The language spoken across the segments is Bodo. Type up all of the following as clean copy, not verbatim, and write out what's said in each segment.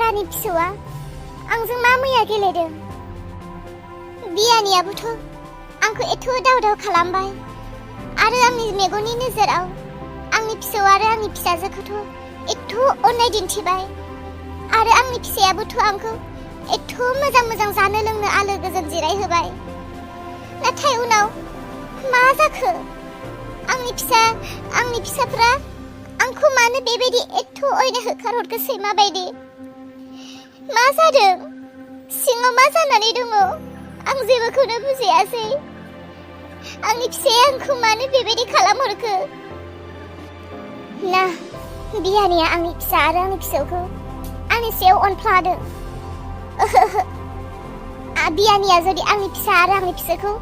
रानि फिसौआ आंजों मा मैया गेलेदों। बियानियाबोथ' आंखौ एथ' दाव खालामबाय आरो आंनि मेगननि नोजोराव आंनि फिसौ आरो आंनि फिसाजोखौथ' एथ' अननाय दिन्थिबाय आरो आंनि फिसायाबोथ' आंखौ एथ' मोजां जानो लोंनो आलो गोजोन जिरायहोबाय। नाथाय उनाव मा जाखो? आंनि फिसाफ्रा आंखौ मानो बेबायदि एथ' अयना होखारहरखो सैमा बायदि? मा जादों? सिङाव मा जानानै दङ? आं जेबोखौनो बुजियासै। आंनि फिसाया आंखौ मानो बेबायदि खालामहरखो? ना बियानिया आंनि फिसा आरो आंनि फिसौखौ आंनि सायाव अनफ्लादों। बियानिया जुदि आंनि फिसा आरो आंनि फिसौखौ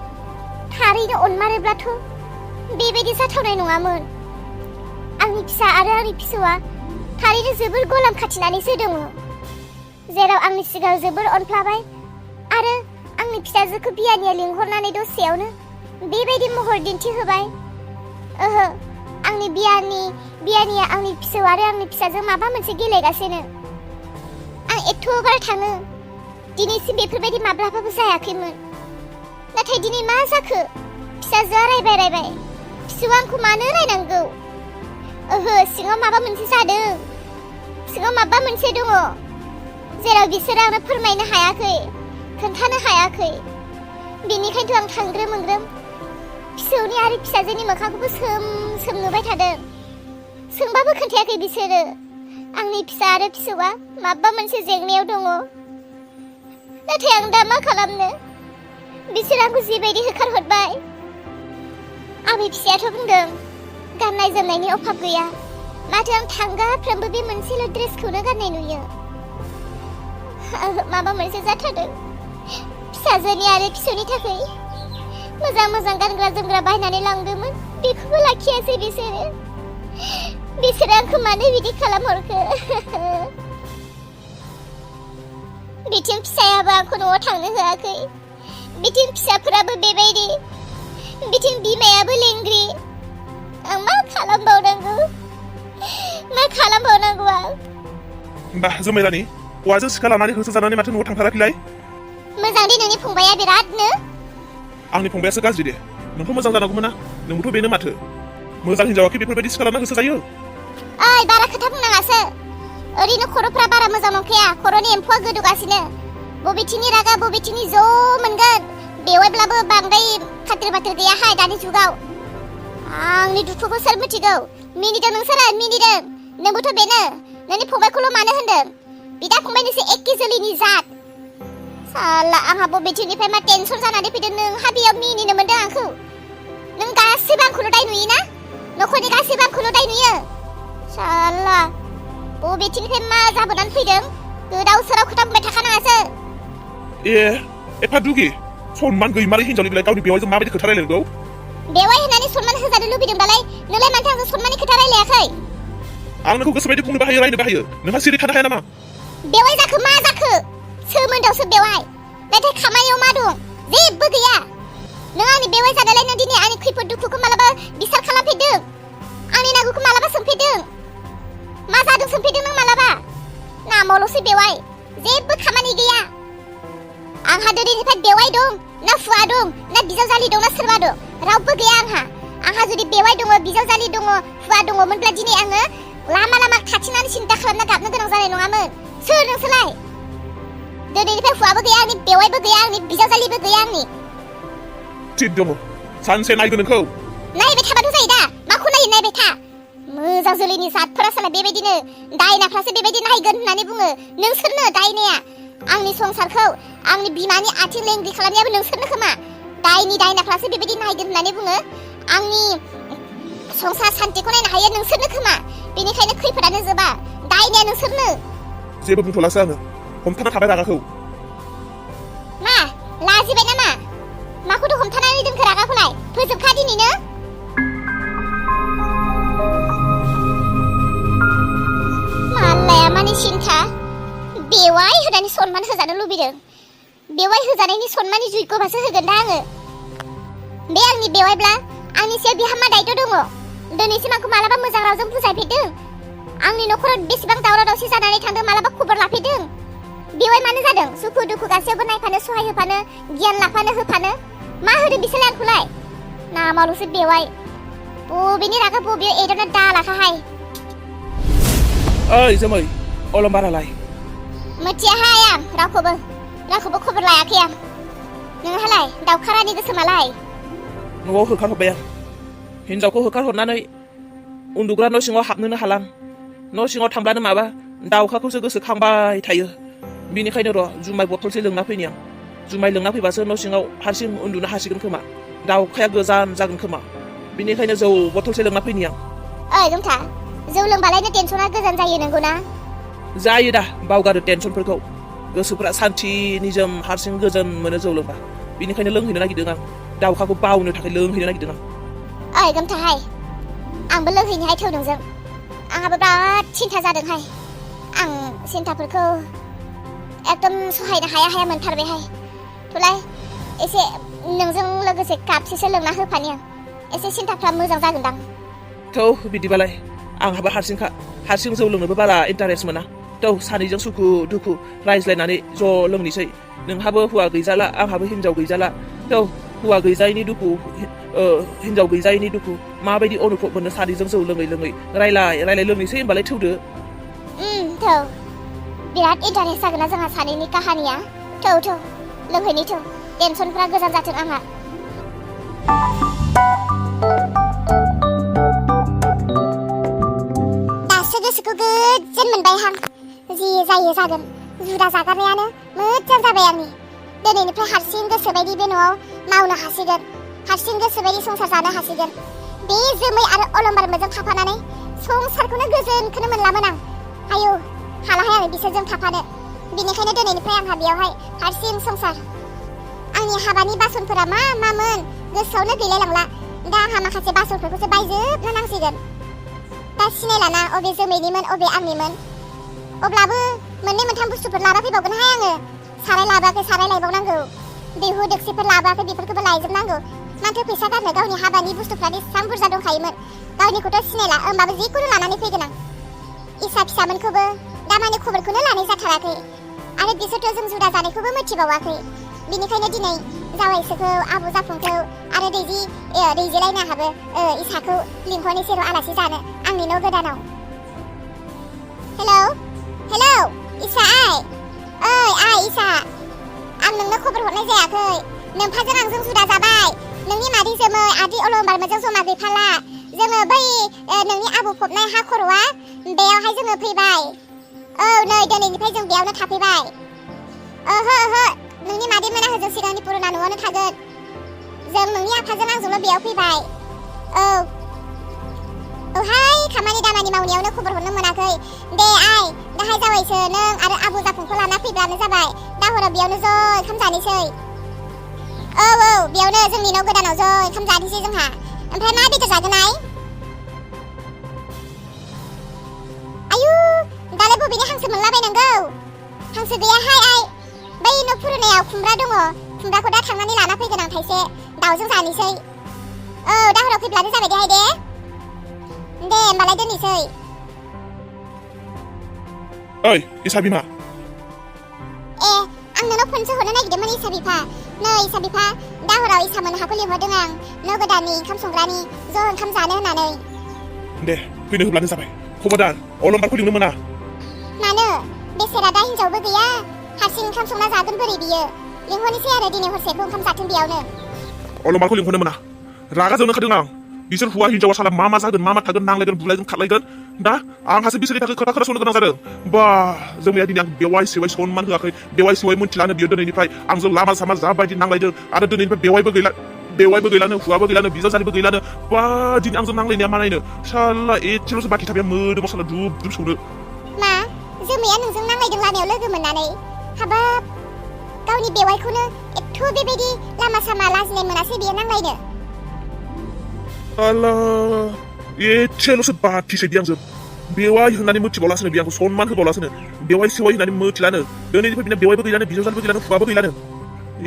थारैनो अनमारोब्लाथ' बेबायदि जाथावनाय नङामोन। आंनि फिसा आरो आंनि फिसौआ थारैनो जोबोर गलाम खाथिनानैसो दङ, जेराव आंनि सिगाङाव जोबोर अनफ्लाबाय आरो आंनि फिसाजोखौ बियानिया लिंहरनानै दसेयावनो बेबायदि महर दिन्थिहोबाय। आंनि बियानिया आंनि फिसौ आरो आंनि फिसाजों माबा मोनसे गेलेगासिनो। आं एथ'बार थाङो, दिनैसिम बेफोरबायदि माब्लाबाबो जायाखैमोन। नाथाय दिनै मा जाखो? फिसाजोआ रायबाय, फिसौआ आंखौ मानो रायनांगौ? सिङाव माबा मोनसे जादों, सिङाव माबा मोनसे दङ, जेराव बिसोरो आंनो फोरमायनो हायाखै, खोन्थानो हायाखै। बेनिखायनोथ' आं थांग्रोम फिसौनि आरो फिसाजोनि मोखांखौबो सोम नुबाय थादों। सोंबाबो खोन्थायाखै बिसोरो आंनि फिसा आरो फिसौआ माबा मोनसे जेंनायाव दङ। नाथाय आं दा मा खालामनो? बिसोर आंखौ जिबायदि होखारहरबाय। आंनि फिसायाथ' बुंदों गाननाय जोमनायनि अभाब गैया, माथो आं थांगाफ्रोमबो बे मोनसेल' ड्रेसखौनो गाननाय नुयो। माबा मोनसे जाथारदों। फिसाजोनि आरो फिसौनि थाखाय मोजां गानग्रा जोमग्रा बायनानै लांदोंमोन, बेखौबो लाखियासै बिसोरो आंखौ मानो बिदि खालामहरखो? बिथिं फिसायाबो आंखौ न'आव थांनो होआखै, बिथिं फिसाफोराबो बेबायदि, बिथिं बिमायाबो लेंग्रि। आं मा खालामबावनांगौ आं? जुमाय रानि, औवाजों सिखा लानानै होसो जानानै माथो न'आव थांथाराखैलाय? मोजां दे नोंनि फंबाया बिरादनो। आंनि फंबायासो गाज्रि दे। नोंथ' मोजां जानांगौमोन ना? नोंबोथ' बेनो माथो। मोजां हिनजावाखि बेफोरबायदि सिखा लाना होसो जायो? ओइ, बारा खोथा बुंनाङासो। ओरैनो खर'फ्रा बारा मोजां नंखाया, खर'नि एम्फौआ गोदौगासिनो। बबेथिंनि रागा बबेथिंनि ज' मोनगोन। बेवाइब्लाबो बांद्राय खाथिर बाथिर गैयाहाय दानि जुगाव। आंनि दुखुखौ सोर मिथिगौ? मिनिदों नोंसोरो, मिनिदों। नोंबोथ' बेनो। नोंनि फंबायखौल' मानो होनदों? बिदा फंबायनिसो एखे जोलैनि जात। साला आंहा बबेथिंनिफ्राय मा टेनसन जानानै फैदों, नोंहा बेयाव मिनिनो मोनदों आंखौ? नों गासिबो आंखौल' दाय नुयोना? न'खरनि गासिबो आंखौल' दाय नुयो। साला बबेथिंनिफ्राय मा जाबोनानै फैदों? गोदाव सोराव खोथा बुंबाय थाखानाङासो। एफा दुगि सनमान गैमारि हिनजावनि बेलायाव गावनि बेवाइजों माबायदि खोथा रायलायनांगौ? बेवाइ होननानै सनमान होजानो लुबैदोंबालाय नोंलाय मानोथो आंजों सनमाननि खोथा रायलायाखै? आं नोंखौ गोसोबायदि बुंनोबो हायो, रायनोबो हायो। नोंहा सिरि थानो हाया नामा? बेवाइ जाखो मा जाखो? सोमोन्दोआवसो बेवाइ, नाथाय खामानियाव मा दं? जेबो गैया। नों आंनि बेवाइ जानायलाय नों दिनै आंनि खैफोद दुखुखौ मालाबा बिसार खालामफेरदों? आंनि नांगौखौ मालाबा सोंफेरदों? मा जादों सोंफेरदों नों मालाबा? नामावल'सो बेवाइ, जेबो खामानि गैया। आंहा दिनैनिफ्राय बेवाइ दं ना हुवा दं ना बिजावजालि दं ना सोरबा दं? रावबो गैया आंहा जुदि बेवाइ दङ, बिजावजालि दङ, हुवा दङमोनब्ला दिनै आङो लामा खाथिनानै सिन्था खालामना गाबनो गोनां जानाय नङामोन। सोर नोंसोरलाय? दिनैनिफ्राय हुवाबो गैया आंनि, बेवाइबो गैया आंनि, बिजावजालिबो गैया आंनि। थिग दङ, सानसे नायगोन नोंखौ। नायबाय थाबाथ' जायो दा, माखौ नायो नायबाय था। मोजां जोलैनि जातफोरासोलाय बेबायदिनो, दायनाफ्रासो बेबायदि नायगोन होननानै बुङो। नोंसोरनो दायनाया। आंनि संसारखौ, आंनि बिमानि आथिं लेंग्रि खालामनायाबो नोंसोरनो खोमा। दायनाफ्रासो बेबायदि नायगोन होननानै बुङो। आंनि संसार सान्तिखौ नायनो हायो नोंसोरनो खोमा। बेनिखायनो खैफोदानो जोबा, दायनाया नोंसोरनो। जेबो बुंथ'लासो आङो, हमथाना थाबाय रागाखौ। मा लाजिबाय नामा? माखौथ' हमथानानै दोनखो रागाखौलाय? फोजोबखा दिनैनो। मालाया माने सिन्था, बेवाइ होनानै सनमान होजानो लुबैदों। बेवाइ होजानायनि सनमाननि जयग'बासो होगोन दा आङो। बे आंनि बेवाइब्ला आंनि सायाव बिहा मा दायथ' दङ? दिनैसिम आंखौ मालाबा मोजां रावजों बुजायफेरदों? आंनि न'खराव बेसेबां दावराव दावसि जानानै थांदों मालाबा खबर लाफेरदों? जादों सुखु दुखु गासैबो नायफानो सहाय होफानो गियान लाफानो होफानो मा होदों बिसोरलाय आंखौलाय नामावल'सो बेवाय बबेनि रागा बबेयाव एदावना दालाखाहाय ओइ जोमै अलंबारालाय मिथियाहाय आं रावखौबो खबर लायाखै आं नोंहालाय दावखारानि गोसो मालाय न'आव होखारहरबाय आं हिनजावखौ होखारहरनानै उन्दुग्रा न' सिङाव हाबनोनो हालां न' सिङाव थांब्लानो माबा दाउखाखौसो गोसोखांबाय थायो बिनिखायनो र' जुमाय बथलसे लोंना फैनि आं जुमाय लोंना फैबासो न' सिङाव हारसिं उन्दुनो हासिगोन खोमा दाउखाया गोजान जागोन खोमा बिनिखायनो जौ बथलसे लोंना फैनि आं ओइ गंथा जौ लोंबालायनो टेनसना गोजान जायो नंगौना जायो दा बावगारो टेनसनफोरखौ गोसोफोरा सान्थि निजोम हारसिं गोजोन मोनो जौ लोंबा बिनिखायनो लोंहैनो नागिरदों आं दाउखाखौ बावनो थाखाय लोंहैनो नागिरदों आं ओइ गंथाहाय आंबो लोंहैनोहाय थौ नोंजों आंहाबो बिराद सिन्था जादोंहाय आं सिन्थाफोरखौ एकदम सहायनो हाया मोनथारबायहाय थलाय एसे नोंजों लोगोसे कापसेसो लोंना होफानि आं एसे सिन्थाफ्रा मोजां जागोनदां थौ बिदिबालाय आंहाबो हारसिं जौ लोंनोबो बारा इन्टारेस्ट मोना थौ सानैजों सुखु दुखु रायज्लायनानै ज' लोंनोसै नोंहाबो हौवा गैजाला आंहाबो हिनजाव गैजाला थौ हौवा गैजायैनि दुखु हिनजाव गैजायैनि दुखु माबायदि अनुभब मोनो सानैजों जौ लोङै रायलाय लोंनोसै होनबालाय थौदो थौ बिराद इन्टारेस्ट जागोन ना जोंहा सानैनि काहानिया थौ लोंहैनि थौ टेनसनफ्रा गोजान जाथों आंहा दासो गोसोखौ गोजोन मोनबायहां जि जायो जागोन जुदा जागारनायानो मोजां जाबाय आंनि दिनैनिफ्राय हारसिं गोसोबायदि बे न'आव मावनो हासिगोन हारसिं गोसोबायदि संसार जानो हासिगोन बे जोमै आरो अलंबारमोनजों थाफानानै संसारखौनो गोजोनखौनो मोनलामोन आं आयौ हालाहाय आं बिसोरजों थाफानो बिनिखायनो दिनैनिफ्राय आंहा बेयावहाय हारसिं संसार आंनि हाबानि बासनफोरा मामोन गोसोआवनो गैलायलांला दा आंहा माखासे बासनफोरखौसो बायजोबनो नांसिगोन दा सिनायलाना अबे जोमैनिमोन अबे आंनिमोन अब्लाबो मोननै मोनथाम बुस्थुफोर लाना फैबावगोनहाय आङो साराय लाबोआखै साराय लायबावनांगौ दैहु दोक्सिफोर लाबोआखै बेफोरखौबो लायजोबनांगौ माथो फैसा गारनो गावनि हाबानि बुस्थुफ्रा बेसेबां बुरजा दंखायोमोन गावनिखौथ' सिनायला होमबाबो जिखुनु लानानै फैगोन आं इसा फिसामोनखौबो दामानि खबरखौनो लानाय जाथाराखै आरो बिसोरथ' जों जुदा जानायखौबो मिथिबावाखै बिनिखायनो दिनै जावायसोखौ आबु जाफुंखौ आरो दैजिलायनो हाबो इसाखौ लिंहरनोसै र' आलासि जानो आंनि न' गोदानाव हेलौ इसा आइ इसा आं नोंनो खबर हरनाय जायाखै नोमफाजों आंजों जुदा जाबाय नोंनि मादै जोमै आदै अलंबारमोनजों जमा गैफाला जोङो बै नोंनि आबु फबनाय हा खर'आ बेयावहाय जोङो फैबाय औ नै दिनैनिफ्राय जों बेयावनो थाफैबाय ओहो नोंनि मादै मोना होजों सिगांनि पुरुना न'आवनो थागोन जों नोंनि आफाजों आंजोंल' बेयाव फैबाय औहाय खामानि दामानि मावनायावनो खबर हरनो मोनाखै दे आइ दाहाय जावायसो नों आरो आबु जाफुंखौ लाना फैब्लानो जाबाय दा हराव बेयावनो ज' ओंखाम जानोसै औ बेयावनो जोंनि न' गोदानाव ज' ओंखाम जानोसै जोंहा ओमफ्राय मा बेदर जागोन आइ आयु दालाय बबेनि हांसो मोनलाबायनांगौ हांसो गैयाहाय आइ बै न' पुरुनायाव खुमब्रा दङ खुमब्राखौ दा थांनानै लाना फैगोन आं थाइसे दाउजों जानोसै औ दा हराव फैब्लानो जाबाय देहाय दे होमबालाय दोननोसै ओइ इसा बिमा आं नोंनाव फनसो हरनो नागिरदोंमोन इसा बिफा नै इसा बिफा दा हराव इसा मोन हाखौ लिंहरदों आं न' गोदाननि ओंखाम संग्रानि ज' ओंखाम जानो होननानै दे फैनो होब्लानो जाबाय खबरदार अलंबारखौ लिंनो मोना मानो बेसेरा दा हिनजावबो गैया हारसिं ओंखाम संना जागोन बोरै बियो लिंहरनोसै आरो दिनै हरसेखौ ओंखाम जाथों बेयावनो अलंबारखौ लिंहरनो मोना रागा जोंनो ओंखारदों आं बिसोर हौवा हिनजावा साला मा जागोन मा थागोन नांलायगोन बुलायगोन खारलायगोन दा आंहासो बिसोरनि थाखाय खोथा खोनासंनो गोनां जादों बा जोंनिया दिनै आं बेवाइ सेवाइ सनमान होआखै बेवाइ सेवाइ मोनथिलानो बियो दिनैनिफ्राय आंजों लामा सामा जाबायदि नांलायदों आरो दिनैनिफ्राय बेवाइबो गैलानो हौवाबो गैलानो बिजावजालिबो गैलानो बा दिनै आंजों नांलायनाया मा नायनो साला एसेल'सो बाखि थाबाय मोदोमाव साला दुब सौनो मा जोमैया नोंजों नांलायदों लामायाव लोगो मोननानै हाबाब गावनि बेवाइखौनो एथ' बेबायदि लामा सामा लाजिनाय मोनासै बियो नांलायनो Allah, एसेल'सो बाखिसै बे आंजों बेवाइ होननानै मिथिबावलासोनो बे आंखौ सनमान होबावलासोनो बेवाइ सेवाइ होननानै मिथिलानो दिनैनिफ्राय बिना बेवाइबो गैलानो बिजावजालिबो गैलानो हुवाबो गैलानो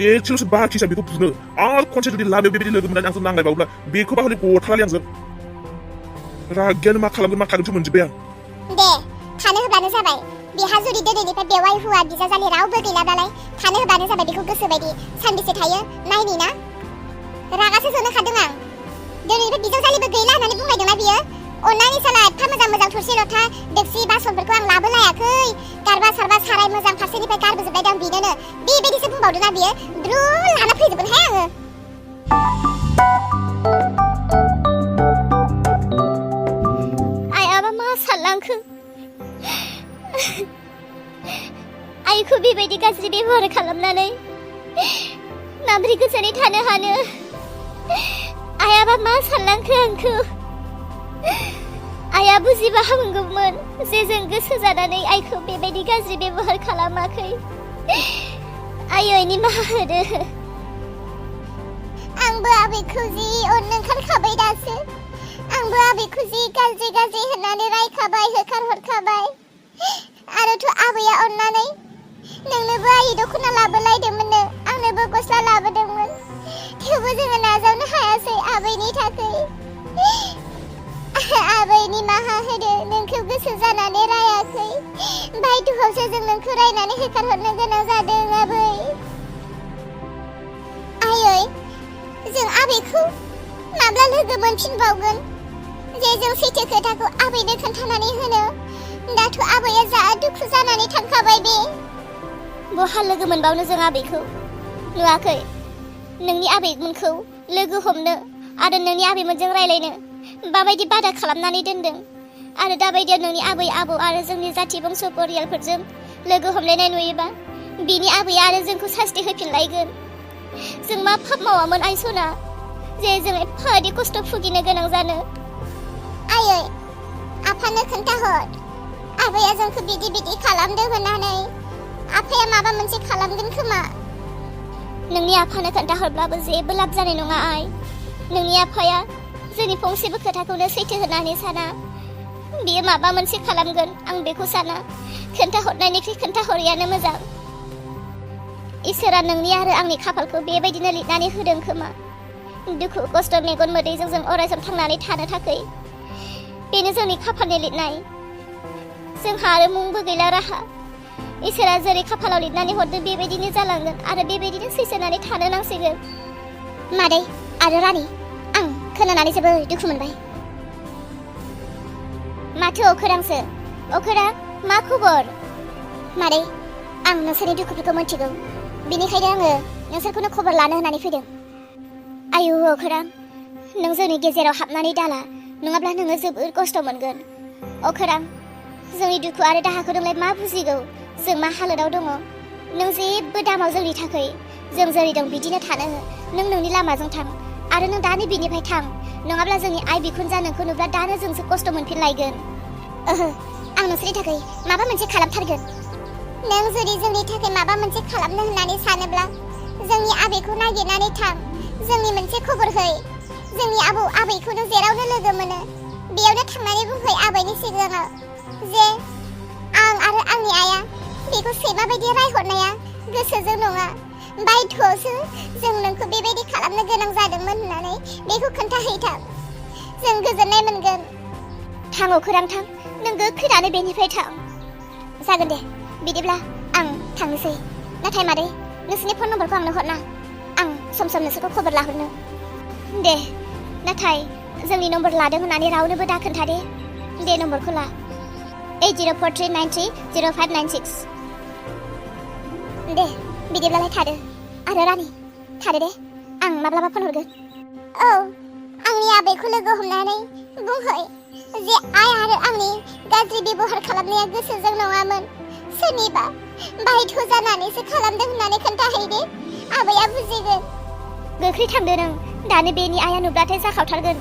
एसेल'सो बाखिसै बेखौ बुनो आरो खनसे जुदि लामायाव बेबायदि लोगो मोननानै आंजों नांलायबावोब्ला बेखौबा हले गथारालै आंजों रागायानो मा खालामगोन मा थागोनसो मोनजोब्बाय आं दे थानो होब्लानो जाबाय बिहा जुदि दिनैनिफ्राय बेवाइ हौवा बिजावजालि रावबो गैलाब्लालाय थानो होबानो जाबाय बेखौ गोसोबायदि सानबेसे थायो नायनि ना रागासो जोंनो खादों आं दिनैनिफ्राय बिजावजालिबो गैला होननानै बुंलायदोंना बियो अननानै साला एफा मोजां थोरसि लथा देक्सि बासनफोरखौ आं लाबोलायाखै गारबा सारबा साराय मोजां फारसेनिफ्राय गारबोजोबलायदों बिनोनो बेबायदिसो बुंबावदोंना बियो द्रुल लाना फैजोबगोनहाय आङो आइयाबा मा सानलांखो आइखौ बेबायदि गाज्रि बेबहार खालामनानै माबोरै गोजोनै थानो हानो आइयाबा मा सानलांखो आंखौ आइया बुजिबा हामगौमोन जे जों गोसो जानानै आइखौ बेबायदि गाज्रि बेबहार खालामाखै आयै निमाहा होदो आंबो आबैखौ जि अननो ओंखारखाबाय दासो आंबो आबैखौ जि गाज्रि होननानै रायखाबाय होखारहरखाबाय आरोथ' आबैया अननानै नोंनोबो आइ दख'ना लाबोलायदोंमोननो आंनोबो गस्ला लाबोदोंमोन थेवबो जोङो नाजावनो हायासै आबैनि थाखाय आबै निमाहा होदो नोंखौ गोसो जानानै रायाखै बायदुआवसो जों नोंखौ रायनानै होखारहरनो गोनां जादों आबै आयै जों आबैखौ माब्ला लोगो मोनफिनबावगोन जे जों सैथो खोथाखौ आबैनो खोन्थानानै होनो दाथ' आबैया जा दुखु जानानै थांखाबाय बे बहा लोगो मोनबावनो जों आबैखौ नुवाखै नोंनि आबैमोनखौ लोगो हमनो आरो नोंनि आबैमोनजों रायलायनो माबायदि बादा खालामनानै दोनदों आरो दाबायदियाव नोंनि आबै आबौ आरो जोंनि जाथि बंस परियालफोरजों लोगो हमलायनाय नुयोबा बिनि आबैया आरो जोंखौ सास्ति होफिनलायगोन जों मा पाप मावामोन आइ सना जे जों एफाबायदि खस्थ' भुगिनो गोनां जानो आयै आफानो खोन्थाहर आबैया जोंखौ बिदि खालामदों होननानै आफाया माबा मोनसे खालामगोन खोमा नोंनि आफानो खोन्थाहरब्लाबो जेबो लाब जानाय नङा आइ नोंनि आफाया जोंनि फंसेबो खोथाखौनो सैथो होननानै साना बियो माबा मोनसे खालामगोन आं बेखौ साना खोन्थाहरनायनिख्रुइ खोन्थाहरियानो मोजां इसोरा नोंनि आरो आंनि खाफालखौ बेबायदिनो लिरनानै होदों खोमा दुखु खस्थ' मेगन मोदैजों जों अरायसम थांनानै थानो थाखाय बेनो जोंनि खाफालनि लिरनाय जोंहा आरो मुंबो गैला राहा इसोरा जेरै खाफालाव लिरनानै हरदों बेबायदिनो जालांगोन आरो बेबायदिनो सैसोनानै थानो नांसिगोन मादै आरो रानि आं खोनानानै जोबोद दुखु मोनबाय माथो अखोरांसो अखोरां मा खबर मादै आं नोंसोरनि दुखुफोरखौ मिथिगौ बेनिखायनो आङो नोंसोरखौनो खबर लानो होननानै फैदों आयु अखोरां नों जोंनि गेजेराव हाबनानै दाला नङाब्ला नोङो जोबोद खस्थ' मोनगोन अखोरां जोंनि दुखु आरो दाहाखौ नोंलाय मा बुजिगौ जों मा हालोदाव दङ नों जेबो दामाव जोंनि थाखाय जों जेरै दं बिदिनो थानो हो नों नोंनि लामाजों थां आरो नों दानो बिनिफ्राय थां नङाब्ला जोंनि आइ बिखुनजा नोंखौ नुब्ला दानो जोंसो खस्थ' मोनफिनलायगोन ओहो आं नोंसोरनि थाखाय माबा मोनसे खालामथारगोन नों जुदि जोंनि थाखाय माबा मोनसे खालामनो होननानै सानोब्ला जोंनि आबैखौ नागिरनानै थां जोंनि मोनसे खबर है जोंनि आबौ आबैखौनो जेरावनो लोगो मोनो बेयावनो थांनानै बुंहै आबैनि सिगाङाव जे आं आरो आंनि आइया बेखौ सैमा बायदि रायहरनाया गोसोजों नङा बायथ'आवसो जों नोंखौ बेबायदि खालामनो गोनां जादोंमोन होननानै बेखौ खोन्थाहैथां जों गोजोननाय मोनगोन थां अखोरां थां नों गोख्रैनानै बेनिफ्राय थां जागोन दे बिदिब्ला आं थांनोसै नाथाय मादै नोंसोरनि फन नम्बरखौ आंनो हरना आं सम सम नोंसोरखौ खबर लाहरनो दे नाथाय जोंनि नम्बर लादों होननानै रावनोबो दा खोन्था दे नम्बरखौ ला 8043930596 दे बिदिब्लालाय थादो आरो रानि थादो दे आं माब्लाबा फन हरगोन औ आंनि आबैखौ लोगो हमनानै बुंहै जे आइ आरो आंनि गाज्रि बेबहार खालामनाया गोसोजों नङामोन सोरनिबा बायथ' जानानैसो खालामदों होननानै खोन्थाहै दे आबैया बुजिगोन गोख्रै थांदो नों दानो बेनि आइया नुब्लाथाय जाखावथारगोन